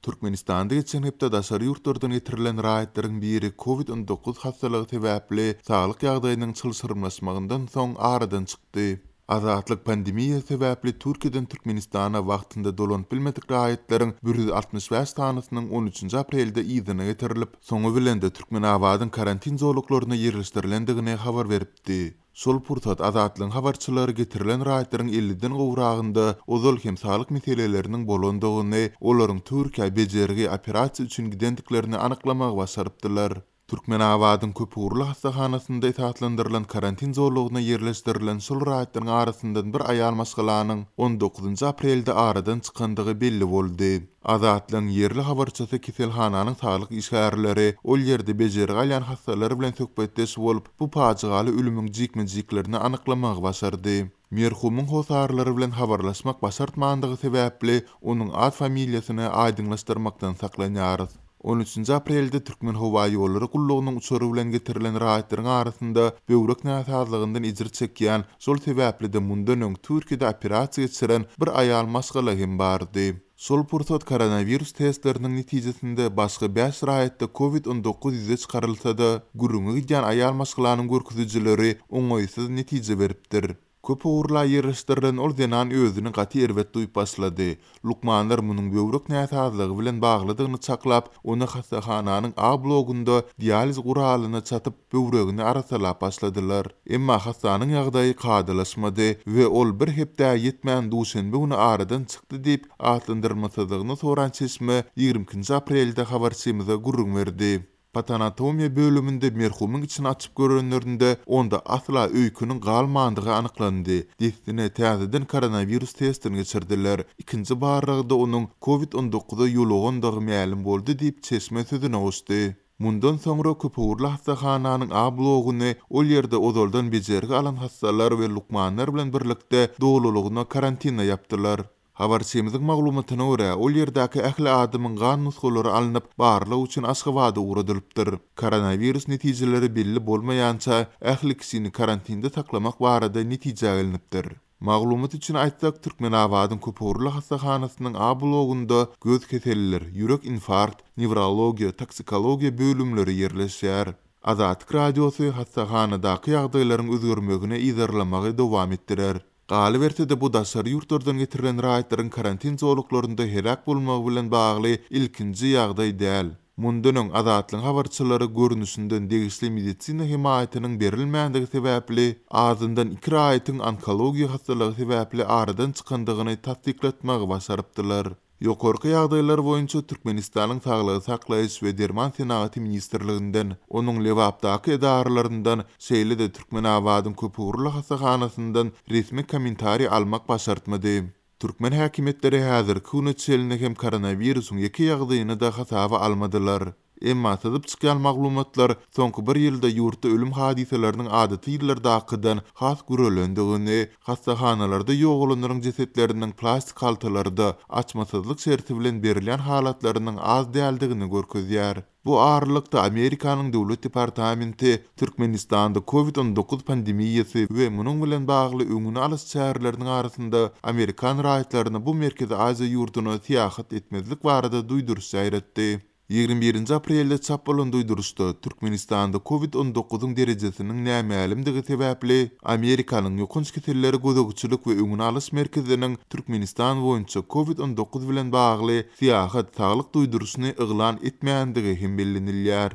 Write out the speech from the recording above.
Türkmenistanda geçen hepde daşary ýurtlardan getirilen raýatlaryň biri Covid 19 hassalygy sebäpli saglyk ýagdaýynyň çylşyrymlaşmagyndan soň aradan çykdy. Azatlyk pandemiýa sebäpli Türkiýeden Türkmenistana wagtynda dolanyp bilmedik raýatlaryň 165 sanysynyň on üçünji aprelde yzyna getirilip, soňy bilen-de Türkmenabadyň karantin zolaklaryna ýerleşdirilendigini habar beripdi. Şol pursat Azatlygyň habarçylary getirilen raýatlaryň elliden gowragynda ozal hem saglyk meseleleriniň bolandygyny, olaryň Türkiýä bejergi, operasiýa üçin gidendiklerini anyklamagy başarypdylar. Türkmenabadyň köpugurly hassahanasynda esaslandyrylan karantin zolagyna ýerleşdirilen şol raýatlaryň arasyndan bir aýal maşgalanyň on dokuzynjy aprelde aradan çykandygy belli boldy. Azatlygyň ýerli habarçysy keselhananyň saglyk işgärleri, ol ýerde bejergi alýan hassalar bilen söhbetdeş bolup, bu pajygaly ölümiň jikme-jiklerini anyklamagy başardy. Merhumyň hossarlary bilen habarlaşmak başartmandygy sebäpli, onuň at-familiýasyny aýdyňlaşdyrmakdan saklanýarys. On üçünji aprelde Türkmenhowaýollary gullugynyň uçary bilen getirilen raýatlaryň arasynda böwrek näsazlygyndan ejir çekýän, şol sebäpli-de mundan öň Türkiýede operasiýa geçiren bir aýal maşgala hem bardy. Şol pursat koronawirus testleriniň netijesinde başga bäş raýatda Covid 19 ýüze çykarylsa-da, gürrüňi gidýän aýal maşgalanyň görkezijileri oňaýsyz netije beripdir. Köp ugurla ýerleşdirilen ol zenan özüni gaty erbet duýup başlady. Lukmanlar munuň böwrek näsazlygy bilen baglydygyny çaklap, ony hassahananyň A blogunda dializ guralyna çatyp, böwregini arassalap başladylar. Emma hassanyň ýagdaýy kadalaşmady we ol bir hepdä ýetmän duşenbe güni aradan çykdy diýip, atlandyrylmasyzlygyny soran çeşme 22 ikinji aprelde habarçymyza gürrüň berdi. Patanatomiýa bölüminde merhumyň içini açyp görenlerinde, onda asla öýkeniň galmandygy anyklandy. Dessine täzeden koronawirus testini geçirdiler. Ikinji barlagda onuň Covid 19-a ýolugandygy mälim boldy diýip, çeşme sözüne goşdy. Mundan soňra köpugurly hassahananyň A bloguny ol ýerde ozaldan bejergi alan hassalar we lukmanlar bilen birlikde dolulygyna karantine ýapdylar. Habarçymyzyň maglumatyna görä, ol ýerdäki ähli adamyň gan nusgalary alnyp, barlag üçin Aşgabada ugradylypdyr. Koronawirus netijeleri belli bolmaýança, ähli kişini karantinde saklamak barada netijä gelnipdir. Maglumat üçin aýtsak, Türkmenabadyň köpugurly hassahanasynyň A blogunda göz keselliler, ýürek infarkt, newrologiýa, toksikologiýa bölümleri ýerleşýär. Azatlyk Radiosy hassahanadaky ýagdaýlaryň özgermegini yzarlamagy dowam etdirer. Galyberse-de, bu daşary ýurtlardan getirilen raýatlaryň karantin zolaklarynda heläk bolmagy bilen bagly ilkinji ýagdaý däl. Mundan öň Azatlygyň habarçylary görnüşinden degişli medisina hemaýatynyň berilmändigi sebäpli azyndan iki raýatyň onkologiýa hassalygy sebäpli aradan çykandygyny tassyklatmagy başarypdylar. Ýokarky ýagdaýlar boýunça Türkmenistanyň Saglygy saklaýyş we derman senagaty ministrliginden, onuň Lebapdaky edaralaryndan, şeýle-de Türkmenabadyň köpugurly hassahanasyndan resmi kommentariý almak başartmady. Türkmen häkimiýetleri häzirki güne çenli hem koronawirusyň ýeke ýagdaýyny-da hasaba almadylar. Emma syzyp çykýan maglumatlar soňky bir ýylda ýurtda ölüm hadysalarynyň adaty ýyllardakydan has gürelendigini, hassahanalarda ýogalanlaryň jesetleriniň plastik haltalarda, açmasyzlyk şerti bilen berilýän halatlarynyň az däldigini görkezýär. Bu aralykda, Amerikanyň Döwlet departamenti Türkmenistanda Covid 19 pandemiýasy we munuň bilen bagly öňüni alyş çäreleriniň arasynda amerikan raýatlaryna bu Merkezi Aziýa ýurduna syýahat etmezlik barada duýduryş ýaýratdy. 21-nji aprelde çap bolan duýduryşda, Türkmenistanda Covid 19-yň derejesiniň nämälimdigi sebäpli, Amerikanyň Ýokanç kesellere gözegçilik we öňüni alyş merkeziniň Türkmenistan boýunça Covid 19 bilen bagly syýahat saglyk duýduryşyny yglan etmändigi hem bellenilýär.